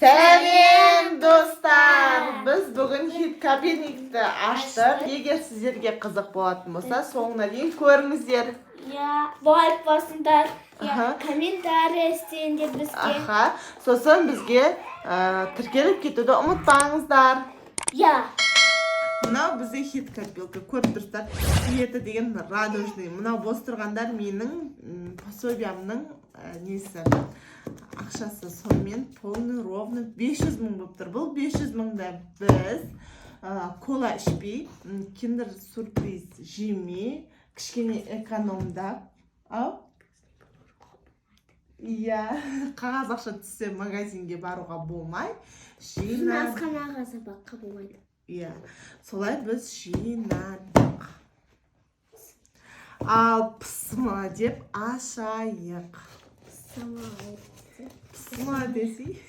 Сәлем, достар! Біз бүгін хит кабинетті аштық. Егер сіздерге қызық болатын болса, соңына дейін көріңіздер. Иә, лайк басыңдар, иә, комментарий істеңдер бізге. Аха. Сосын бізге тіркеліп кетуді ұмытпаңыздар. Иә. Мынау бізде хит копилка. Көріп тұрсыздар. Цветі деген радужный. Мынау бос тұрғандар менің пособиямның несі, ақшасы. Сонымен полный ровно 500 мың болып тұр. Бұл 500 мыңда біз кола ішпей, киндер сюрприз жемей, кішкене экономдап, ау, иә, қағаз ақша түссе, магазинге баруға болмай жинадық. Асханаға, сабаққа болмайды. Иә, солай біз жинадық. Ал пысма деп ашайық. Самал. Пысма десей.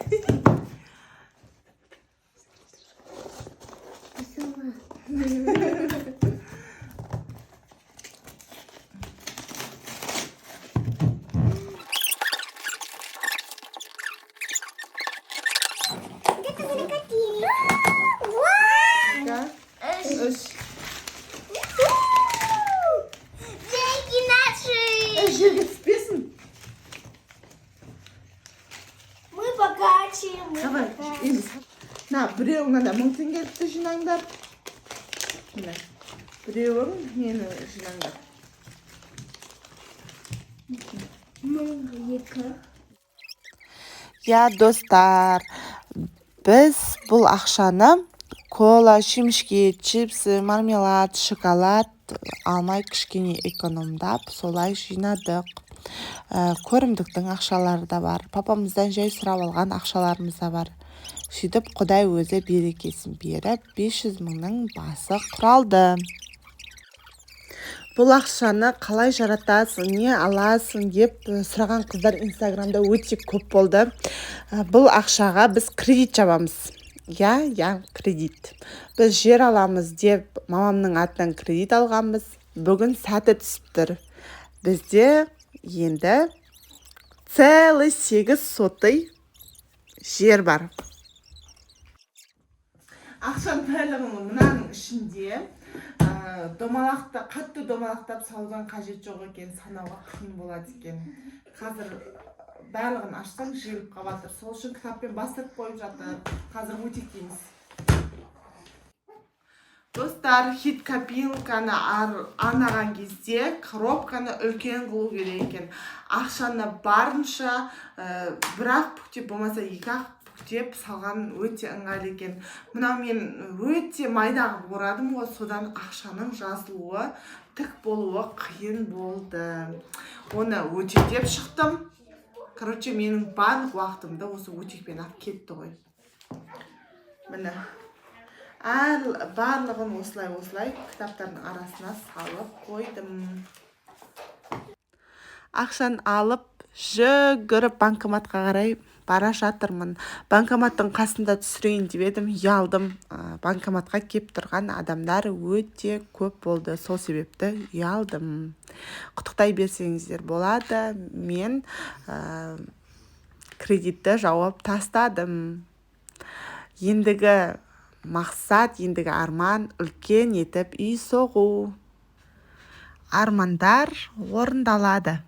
Самал. Екі, үш. Деньги наши! Жерге түспесін. Мы богаче, мы Давай, богаче. енді на біреуің мынада 1000 теңгелікті жинаңдар. Міне, біреуің нені жинаңдар. Мың екі. Иә, достар, біз бұл ақшаны кола, шемішке, чипсы, мармелад, шоколад алмай, кішкене экономдап, солай жинадық. Көрімдіктің ақшалары да бар, папамыздан жай сұрап алған ақшаларымыз да бар. Сөйтіп, құдай өзі берекесін беріп, 500 мыңның басы құралды. Бұл ақшаны қалай жаратасың, не аласың деп сұраған қыздар инстаграмда өте көп болды. Бұл ақшаға біз кредит жабамыз. Иә, кредит. Біз жер аламыз деп мамамның атынан кредит алғанбыз. Бүгін сәті түсіп тұр. Бізде енді целый 8 сотый жер бар. Ақшаның барлығы мынаның ішінде. Домалақты қатты домалақтап салудың қажет жоқ екен, санауға қиын болады екен. Қазір барлығын ашсаң, жиылып қалып жатыр. Сол үшін кітаппен бастырып қойып жатыр. Қазір өтектейміз. Достар, хит копилканы арнаған кезде коробканы үлкен қылу керек екен. Ақшаны барынша бір-ақ бүктеп, болмаса екі-ақ бүктеп салған өте ыңғайлы екен. Мынау мен өте майда қылып орадым ғой, содан ақшаның жазылуы, тік болуы қиын болды. Оны өтектеп шықтым. Короче, менің барлық уақытымды осы өтекпен ақ кетті ғой. Міне, әр барлығын осылай осылай кітаптардың арасына салып қойдым. Ақшаны алып, жүгіріп банкоматқа қарай бара жатырмын. Банкоматтың қасында түсірейін деп едім, ұялдым. Банкоматқа кеп тұрған адамдар өте көп болды, сол себепті ұялдым. Құттықтай берсеңіздер болады. Мен кредитті жауып тастадым. Ендігі мақсат, ендігі арман — үлкен етіп үй соғу. Армандар орындалады.